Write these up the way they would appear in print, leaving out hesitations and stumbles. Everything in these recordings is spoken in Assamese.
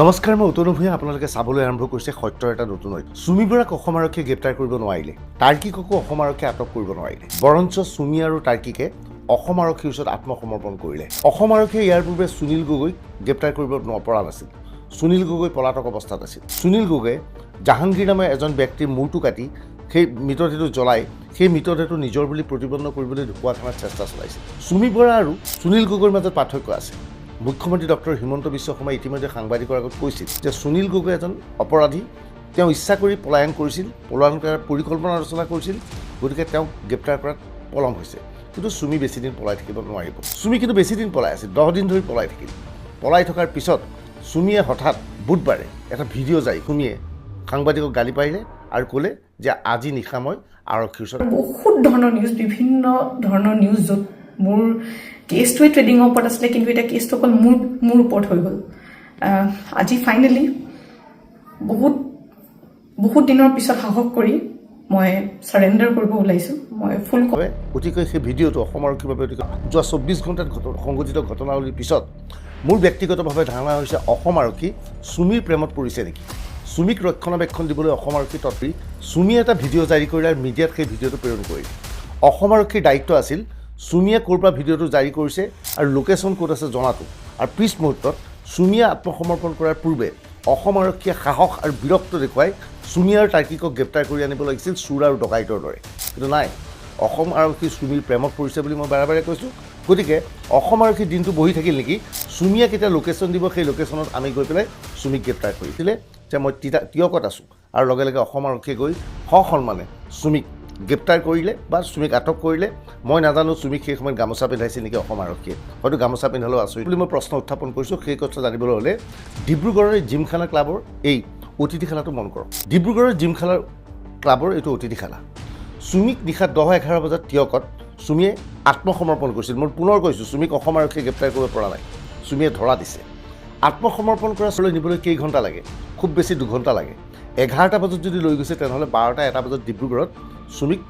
নমস্কাৰ, মই অতনু ভূঞা। আপোনালোকে চাবলৈ আৰম্ভ কৰিছে সত্যৰ এটা নতুন অধ্যায়। চুমি বৰাক অসম আৰক্ষীয়ে গ্ৰেপ্তাৰ কৰিব নোৱাৰিলে, তাৰ্কিককো অসম আৰক্ষীয়ে আটক কৰিব নোৱাৰিলে। বৰঞ্চ চুমি আৰু তাৰ্কিকে অসম আৰক্ষীৰ ওচৰত আত্মসমৰ্পণ কৰিলে। অসম আৰক্ষীয়ে ইয়াৰ পূৰ্বে সুনীল গগৈক গ্ৰেপ্তাৰ কৰিব পৰা নাছিল। সুনীল গগৈ পলাতক অৱস্থাত আছিল। সুনীল গগৈয়ে জাহাংগীৰ নামে এজন ব্যক্তিৰ মূৰটো কাটি সেই মৃতদেহটো জ্বলাই সেই মৃতদেহটো নিজৰ বুলি প্ৰতিপন্ন কৰিবলৈ ঢকুৱাখানাত চেষ্টা চলাইছিল। চুমি বৰা আৰু সুনীল গগৈৰ মাজত পাৰ্থক্য আছে। মুখ্যমন্ত্ৰী ডক্টৰ হিমন্ত বিশ্ব শৰ্মাই ইতিমধ্যে সাংবাদিকৰ আগত কৈছিল যে সুনীল গগৈ এজন অপৰাধী, তেওঁ ইচ্ছা কৰি পলায়ন কৰিছিল, পলায়ন কৰাৰ পৰিকল্পনা ৰচনা কৰিছিল, গতিকে তেওঁক গ্ৰেপ্তাৰ কৰাত পলম হৈছে। কিন্তু চুমি বেছিদিন পলাই থাকিব নোৱাৰিব। চুমি কিন্তু বেছিদিন পলাই আছিল, 10 দিন ধৰি পলাই থাকিল। পলাই থকাৰ পিছত চুমিয়ে হঠাৎ বুধবাৰে এটা ভিডিঅ' জাৰি চুমিয়ে সাংবাদিকক গালি পাৰিলে আৰু ক'লে যে আজি নিশা মই আৰক্ষীৰ ওচৰত বহুত ধৰণৰ নিউজ, বিভিন্ন ধৰণৰ নিউজ, য'ত মোৰ কেছটোৱে ট্ৰেডিঙৰ ওপৰত আছিলে, কিন্তু এতিয়া কেছটো অকল মোৰ ওপৰত হৈ গ'ল। আজি ফাইনেলি বহুত বহুত দিনৰ পিছত সাহস কৰি মই চাৰেণ্ডাৰ কৰিব ওলাইছোঁ। মই ফুল বাবে অতিকৈ সেই ভিডিঅ'টো অসম আৰক্ষীৰ বাবে অতিকৈ যোৱা 24 ঘণ্টাত সংঘটিত ঘটনাৱলীৰ পিছত মোৰ ব্যক্তিগতভাৱে ধাৰণা হৈছে, অসম আৰক্ষী চুমিৰ প্ৰেমত পৰিছে নেকি? চুমিক ৰক্ষণাবেক্ষণ দিবলৈ অসম আৰক্ষী তৎপৰ। চুমিয়ে এটা ভিডিঅ' জাৰি কৰিলে আৰু মিডিয়াত সেই ভিডিঅ'টো প্ৰেৰণ কৰিলে। অসম আৰক্ষীৰ দায়িত্ব আছিল চুমিয়ে ক'ৰ পৰা ভিডিঅ'টো জাৰি কৰিছে আৰু লোকেশ্যন ক'ত আছে জনাটো। আৰু পিছ মুহূৰ্তত চুমিয়ে আত্মসমৰ্পণ কৰাৰ পূৰ্বে অসম আৰক্ষীয়ে সাহস আৰু বীৰত্ব দেখুৱাই চুমি আৰু তাৰ্কিকক গ্ৰেপ্তাৰ কৰি আনিব লাগিছিল চোৰ আৰু ডকাইতৰ দৰে। কিন্তু নাই, অসম আৰক্ষী চুমিৰ প্ৰেমত পৰিছে বুলি মই বাৰে বাৰে কৈছোঁ। গতিকে অসম আৰক্ষী দিনটো বহি থাকিল নেকি, চুমিয়ে কেতিয়া লোকেশ্যন দিব, সেই লোকেশ্যনত আমি গৈ পেলাই চুমিক গ্ৰেপ্তাৰ কৰিছিলে যে মই তিয়কত আছোঁ। আৰু লগে লগে অসম আৰক্ষীয়ে গৈ সসন্মানে চুমিক গ্ৰেপ্তাৰ কৰিলে বা চুমিক আটক কৰিলে। মই নাজানো চুমিক সেই সময়ত গামোচা পিন্ধাইছিল নেকি অসম আৰক্ষীয়ে। হয়তো গামোচা পিন্ধালেও আচৰিত বুলি মই প্ৰশ্ন উত্থাপন কৰিছোঁ। সেই কথা জানিবলৈ হ'লে ডিব্ৰুগড়ৰ জিমখানা ক্লাবৰ এই অতিথিশালাটো মন কৰক। ডিব্ৰুগড়ৰ জিমখানা ক্লাবৰ এইটো অতিথিশালা। চুমিক নিশা 10-11 বজাত তিয়কত চুমিয়ে আত্মসমৰ্পণ কৰিছিল। মই পুনৰ কৈছোঁ, চুমিক অসম আৰক্ষীয়ে গ্ৰেপ্তাৰ কৰিব পৰা নাই, চুমিয়ে ধৰা দিছে। আত্মসমৰ্পণ কৰা চলৈ নিবলৈ কেইঘণ্টা লাগে? খুব বেছি 2 ঘণ্টা লাগে। 11টা বজাত যদি লৈ গৈছে, তেনেহ'লে 12টা 1টা বজাত ডিব্ৰুগড়ত চুমিক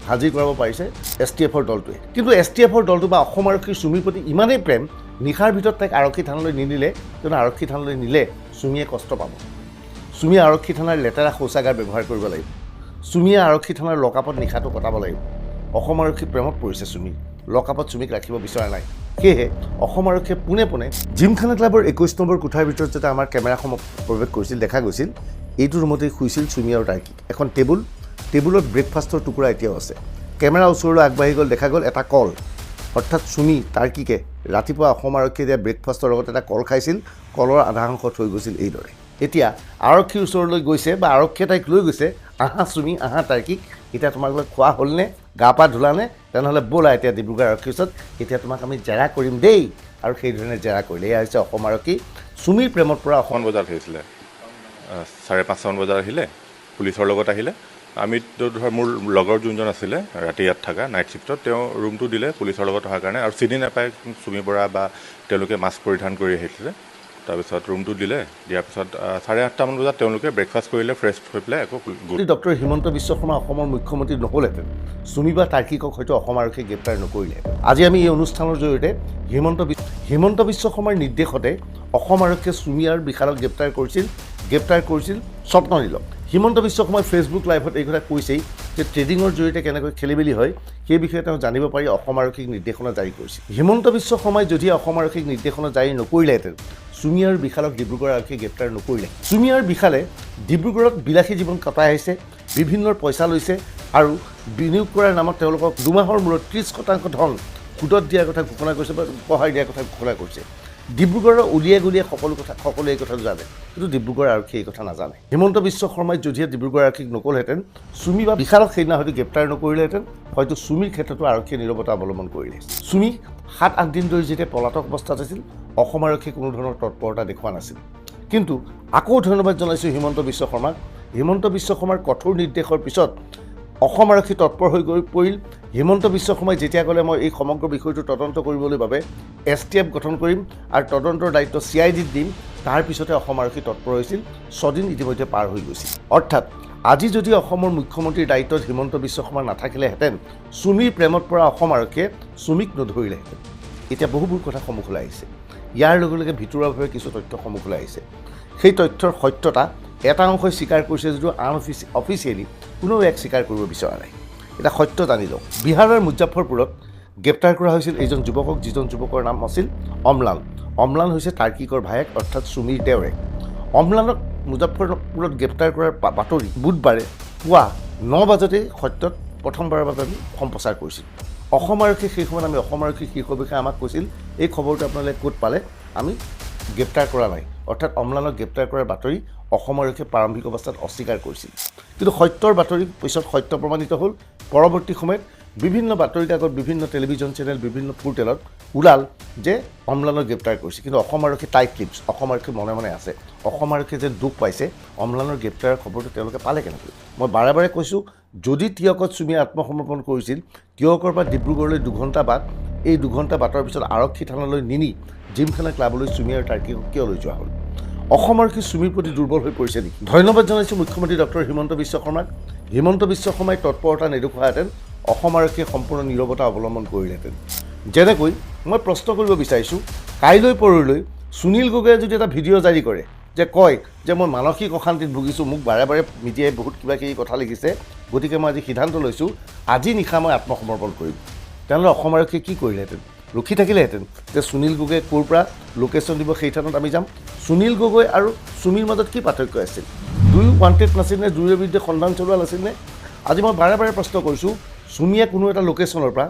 হাজিৰ কৰাব পাৰিছে এছ টি এফৰ দলটোৱে। কিন্তু এছ টি এফৰ দলটো বা অসম আৰক্ষীৰ চুমিৰ প্ৰতি ইমানেই প্ৰেম, নিশাৰ ভিতৰত তাইক আৰক্ষী থানালৈ নিনিলে। কিয়নো আৰক্ষী থানালৈ নিলে চুমিয়ে কষ্ট পাব। চুমিয়ে আৰক্ষী থানাৰ লেতেৰা শৌচাগাৰ ব্যৱহাৰ কৰিব লাগিব। চুমিয়ে আৰক্ষী থানাৰ লকআপত নিশাটো কটাব লাগিব। অসম আৰক্ষী প্ৰেমত পৰিছে চুমি, লকআপত চুমিক ৰাখিব বিচৰা নাই। সেয়েহে অসম আৰক্ষীয়ে পোনে পোনে জিমখানা ক্লাবৰ 21 নম্বৰ কোঠাৰ ভিতৰত যেতিয়া আমাৰ কেমেৰাসমূহ প্ৰৱেশ কৰিছিল, দেখা গৈছিল এইটো ৰুমতেই শুইছিল চুমি আৰু তাৰ্কিক। এখন টেবুল, টেবুলত ব্ৰেকফাষ্টৰ টুকুৰা এতিয়াও আছে। কেমেৰা ওচৰলৈ আগবাঢ়ি গ'ল, দেখা গ'ল এটা কল। অৰ্থাৎ চুমি তাৰ্কিকে ৰাতিপুৱা অসম আৰক্ষীয়ে দিয়া ব্ৰেকফাষ্টৰ লগত এটা কল খাইছিল। কলৰ আধা অংশ থৈ গৈছিল এইদৰে। এতিয়া আৰক্ষীৰ ওচৰলৈ গৈছে বা আৰক্ষীয়ে তাইক লৈ গৈছে, আহা চুমি, আহা তাৰ্কিক, এতিয়া তোমালোকে খোৱা হ'লনে, গা পা ধুলানে? তেনেহ'লে ব'লা এতিয়া ডিব্ৰুগড় আৰক্ষীৰ ওচৰত, এতিয়া তোমাক আমি জেৰা কৰিম দেই। আৰু সেইধৰণে জেৰা কৰিলে। এয়া হৈছে অসম আৰক্ষী চুমিৰ প্ৰেমত পৰা অসম মান বজাত আহিছিলে, 5:30মান বজাত আহিলে, পুলিচৰ লগত আহিলে। আমিতো ধৰ মোৰ লগৰ যোনজন আছিলে ৰাতি ইয়াত থকা নাইট শ্বিফ্টত, তেওঁ ৰুমটো দিলে পুলিচৰ লগত অহাৰ কাৰণে। আৰু চিনি নাপায় চুমি বৰা বা তেওঁলোকে মাস্ক পৰিধান কৰি আহিছিলে। তাৰপিছত ৰুমটো দিলে। দিয়াৰ পিছত 8:30মান বজাত তেওঁলোকে ব্ৰেকফাষ্ট কৰিলে, ফ্ৰেছ হৈ পেলাই আকৌ গ'ল। যদি ডক্টৰ হিমন্ত বিশ্ব শৰ্মা অসমৰ মুখ্যমন্ত্ৰী নহ'লহেঁতেন, চুমি বা তাৰ্কিকক হয়তো অসম আৰক্ষীয়ে গ্ৰেপ্তাৰ নকৰিলেহেঁতেন। আজি আমি এই অনুষ্ঠানৰ জৰিয়তে হিমন্ত বিশ্ব শৰ্মাৰ নিৰ্দেশতে অসম আৰক্ষীয়ে চুমি আৰু বিশালক গ্ৰেপ্তাৰ কৰিছিল স্বপ্ননীলক। হিমন্ত বিশ্ব শৰ্মাই ফেচবুক লাইভত এই কথা কৈছেই যে ট্ৰেডিঙৰ জৰিয়তে কেনেকৈ খেলি মেলি হয়, সেই বিষয়ে তেওঁ জানিব পাৰি অসম আৰক্ষীক নিৰ্দেশনা জাৰি কৰিছিল। হিমন্ত বিশ্ব শৰ্মাই যদি অসম আৰক্ষীক নিৰ্দেশনা জাৰি নকৰিলেহেঁতেন, চুমি আৰু বিশালক ডিব্ৰুগড় আৰক্ষীয়ে গ্ৰেপ্তাৰ নকৰিলে। চুমি আৰু বিশালে ডিব্ৰুগড়ত বিলাসী জীৱন কটাই আহিছে, বিভিন্ন পইচা লৈছে আৰু বিনিয়োগ কৰাৰ নামত তেওঁলোকক 2 মাহৰ মূৰত 30% ধন সুদত দিয়াৰ কথা ঘোষণা কৰিছে বা উপহাৰ দিয়াৰ কথা ঘোষণা কৰিছে। ডিব্ৰুগড়ৰ উলিয়াই গুলিয়াই সকলো কথা সকলোৱে এই কথাটো জানে, কিন্তু ডিব্ৰুগড় আৰক্ষীয়ে এই কথা নাজানে। হিমন্ত বিশ্ব শৰ্মাই যদিহে ডিব্ৰুগড় আৰক্ষীক নক'লহেঁতেন, চুমি বা বিশালক সেইদিনা হয়তো গ্ৰেপ্তাৰ নকৰিলেহেঁতেন। হয়তো চুমিৰ ক্ষেত্ৰতো আৰক্ষীয়ে নীৰৱতা অৱলম্বন কৰিলে। চুমি 7-8 দিন ধৰি যেতিয়া পলাতক অৱস্থাত আছিল, অসম আৰক্ষীয়ে কোনো ধৰণৰ তৎপৰতা দেখুওৱা নাছিল। কিন্তু আকৌ ধন্যবাদ জনাইছোঁ হিমন্ত বিশ্ব শৰ্মাক। হিমন্ত বিশ্ব শৰ্মাৰ কঠোৰ নিৰ্দেশৰ পিছত অসম আৰক্ষী তৎপৰ হৈ গৈ পৰিল। হিমন্ত বিশ্ব শৰ্মাই যেতিয়া ক'লে, মই এই সমগ্ৰ বিষয়টো তদন্ত কৰিবলৈ বাবে এছ টি এফ গঠন কৰিম আৰু তদন্তৰ দায়িত্ব চি I ডিত দিম, তাৰ পিছতে অসম আৰক্ষী তৎপৰ হৈছিল। 6 দিন ইতিমধ্যে পাৰ হৈ গৈছিল। অৰ্থাৎ আজি যদি অসমৰ মুখ্যমন্ত্ৰীৰ দায়িত্বত হিমন্ত বিশ্ব শৰ্মা নাথাকিলেহেঁতেন, চুমিৰ প্ৰেমত পৰা অসম আৰক্ষীয়ে চুমিক নধৰিলেহেঁতেন। এতিয়া বহুবোৰ কথা সন্মুখলৈ আহিছে। ইয়াৰ লগে লগে ভিতৰুৱাভাৱে কিছু তথ্য সন্মুখলৈ আহিছে। সেই তথ্যৰ সত্যতা এটা অংশই স্বীকাৰ কৰিছে যদিও আন অফিচিয়েলি কোনেও ইয়াক স্বীকাৰ কৰিব বিচৰা নাই। এটা সত্য জানি লওক। বিহাৰৰ মুজাফ্ফৰপুৰত গ্ৰেপ্তাৰ কৰা হৈছিল এইজন যুৱকক, যিজন যুৱকৰ নাম আছিল অমলান। অমলান হৈছে তাৰ্কিকৰ ভায়েক, অৰ্থাৎ চুমিৰ দেওৰেক। অমলানক মুজাফ্ফৰপুৰত গ্ৰেপ্তাৰ কৰাৰ বাতৰি বুধবাৰে পুৱা 9 বজাতেই সত্যত প্ৰথমবাৰৰ বাবে আমি সম্প্ৰচাৰ কৰিছিল। অসম আৰক্ষী সেই সময়ত আমি অসম আৰক্ষীৰ শীৰ্ষ বিষয়াই আমাক কৈছিল, এই খবৰটো আপোনালোকে ক'ত পালে, আমি গ্ৰেপ্তাৰ কৰা নাই। অৰ্থাৎ অমলানক গ্ৰেপ্তাৰ কৰাৰ বাতৰি অসম আৰক্ষীয়ে প্ৰাৰম্ভিক অৱস্থাত অস্বীকাৰ কৰিছিল। কিন্তু সত্যৰ বাতৰি পিছত সত্য প্ৰমাণিত হ'ল। পৰৱৰ্তী সময়ত বিভিন্ন বাতৰি কাকত, বিভিন্ন টেলিভিশ্যন চেনেল, বিভিন্ন পৰ্টেলত ওলাল যে অমলানক গ্ৰেপ্তাৰ কৰিছে। কিন্তু অসম আৰক্ষী টাইট লিপছ, অসম আৰক্ষী মনে মনে আছে। অসম আৰক্ষীয়ে যেন দুখ পাইছে অমলানৰ গ্ৰেপ্তাৰৰ খবৰটো তেওঁলোকে পালে কেনেকৈ। মই বাৰে বাৰে কৈছোঁ, যদি তিয়কত চুমিয়ে আত্মসমৰ্পণ কৰিছিল, তিয়কৰ পৰা ডিব্ৰুগড়লৈ 2 ঘণ্টা বাট, এই 2 ঘণ্টা বাটৰ পিছত আৰক্ষী থানালৈ নিনি জিমখানা ক্লাবলৈ চুমি আৰু তাৰ্কিকক কিয় লৈ যোৱা হ'ল? অসম আৰক্ষী চুমিৰ প্ৰতি দুৰ্বল হৈ পৰিছে নেকি? ধন্যবাদ জনাইছোঁ মুখ্যমন্ত্ৰী ডক্টৰ হিমন্ত বিশ্ব শৰ্মাক। হিমন্ত বিশ্ব শৰ্মাই তৎপৰতা নেদেখুৱাহেঁতেন অসম আৰক্ষীয়ে সম্পূৰ্ণ নীৰৱতা অৱলম্বন কৰিলেহেঁতেন। যেনেকৈ মই প্ৰশ্ন কৰিব বিচাৰিছোঁ, কাইলৈ পৰহিলৈ সুনীল গগৈয়ে যদি এটা ভিডিঅ' জাৰি কৰে যে কয় যে মই মানসিক অশান্তিত ভুগিছোঁ, মোক বাৰে বাৰে মিডিয়াই বহুত কিবা কিবি কথা লিখিছে, গতিকে মই আজি সিদ্ধান্ত লৈছোঁ আজি নিশা মই আত্মসমৰ্পণ কৰিম, তেনেহ'লে অসম আৰক্ষীয়ে কি কৰিলেহেঁতেন? ৰখি থাকিলেহেঁতেন যে সুনীল গগৈয়ে ক'ৰ পৰা লোকেশ্যন দিব সেই থানত আমি যাম। সুনীল গগৈ আৰু চুমিৰ মাজত কি পাৰ্থক্য আছিল? দুয়ো ৱান্টেড নাছিল নে? দুয়োৰে বিৰুদ্ধে সন্ধান চলোৱা নাছিল নে? আজি মই বাৰে বাৰে প্ৰশ্ন কৰিছোঁ, চুমিয়ে কোনো এটা লোকেশ্যনৰ পৰা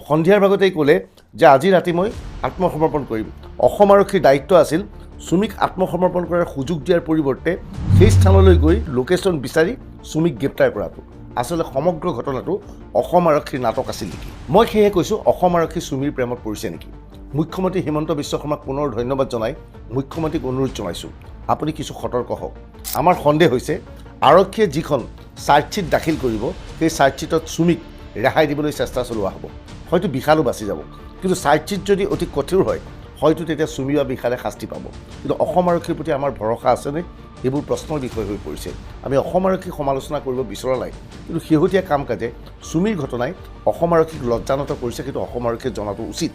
সন্ধিয়াৰ ভাগতেই ক'লে যে আজি ৰাতি মই আত্মসমৰ্পণ কৰিম। অসম আৰক্ষীৰ দায়িত্ব আছিল চুমিক আত্মসমৰ্পণ কৰাৰ সুযোগ দিয়াৰ পৰিৱৰ্তে সেই স্থানলৈ গৈ লোকেশ্যন বিচাৰি চুমিক গ্ৰেপ্তাৰ কৰাটো। আচলতে সমগ্ৰ ঘটনাটো অসম আৰক্ষীৰ নাটক আছিল নেকি? মই সেয়েহে কৈছোঁ, অসম আৰক্ষী চুমিৰ প্ৰেমত পৰিছে নেকি? মুখ্যমন্ত্ৰী হিমন্ত বিশ্ব শৰ্মাক পুনৰ ধন্যবাদ জনাই মুখ্যমন্ত্ৰীক অনুৰোধ জনাইছোঁ, আপুনি কিছু সতৰ্ক হওক। আমাৰ সন্দেহ হৈছে আৰক্ষীয়ে যিখন চাৰ্জশ্বীট দাখিল কৰিব সেই চাৰ্জশ্বীটত চুমিক ৰেহাই দিবলৈ চেষ্টা চলোৱা হ'ব, হয়তো বিশালো বাচি যাব। কিন্তু চাৰ্জশ্বীট যদি অতি কঠোৰ হয়, হয়তো তেতিয়া চুমি বা বিশালে শাস্তি পাব। কিন্তু অসম আৰক্ষীৰ প্ৰতি আমাৰ ভৰসা আছেনে? এইবোৰ প্ৰশ্নৰ বিষয় হৈ পৰিছে। আমি অসম আৰক্ষীক সমালোচনা কৰিব বিচৰা নাই, কিন্তু শেহতীয়া কাম কাজে চুমিৰ ঘটনাই অসম আৰক্ষীক লজ্জানত কৰিছে, কিন্তু অসম আৰক্ষীয়ে জনাটো উচিত।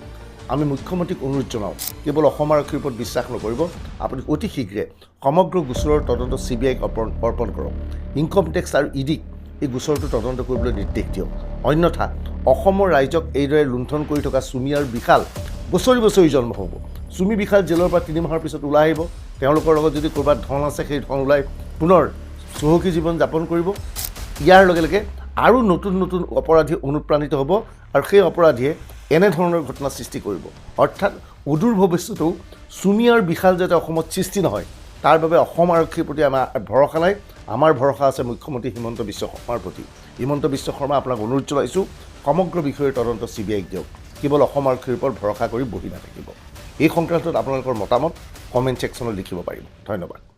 আমি মুখ্যমন্ত্ৰীক অনুৰোধ জনাওঁ, কেৱল অসম আৰক্ষীৰ ওপৰত বিশ্বাস নকৰিব, আপুনি অতি শীঘ্ৰে সমগ্ৰ গোচৰৰ তদন্ত চি বি আইক অৰ্পণ কৰক। ইনকম টেক্স আৰু ই ডিক এই গোচৰটো তদন্ত কৰিবলৈ নিৰ্দেশ দিয়ক। অন্যথা অসমৰ ৰাইজক এইদৰে লুণ্ঠন কৰি থকা চুমি আৰু বিশাল বছৰি বছৰি জন্ম হ'ব। চুমি বিশাল জেলৰ পৰা 3 মাহৰ পিছত ওলাই আহিব, তেওঁলোকৰ লগত যদি ক'ৰবাত ধন আছে সেই ধন ওলাই পুনৰ চহকী জীৱন যাপন কৰিব। ইয়াৰ লগে লগে আৰু নতুন নতুন অপৰাধী অনুপ্ৰাণিত হ'ব আৰু সেই অপৰাধীয়ে এনেধৰণৰ ঘটনা সৃষ্টি কৰিব। অৰ্থাৎ অদূৰ ভৱিষ্যতেও চুমি আৰু বিশাল যাতে অসমত সৃষ্টি নহয় তাৰ বাবে অসম আৰক্ষীৰ প্ৰতি আমাৰ ভৰসা নাই। আমাৰ ভৰসা আছে মুখ্যমন্ত্ৰী হিমন্ত বিশ্ব শৰ্মাৰ প্ৰতি। হিমন্ত বিশ্ব শৰ্মা, আপোনাক অনুৰোধ জনাইছোঁ, সমগ্ৰ বিষয়ৰ তদন্ত চি বি আইক দিয়ক, কেৱল অসম আৰক্ষীৰ ওপৰত ভৰসা কৰি বহি নাথাকিব। এই সংক্ৰান্তত আপোনালোকৰ মতামত কমেণ্ট ছেকশ্যনত লিখিব পাৰিব। ধন্যবাদ।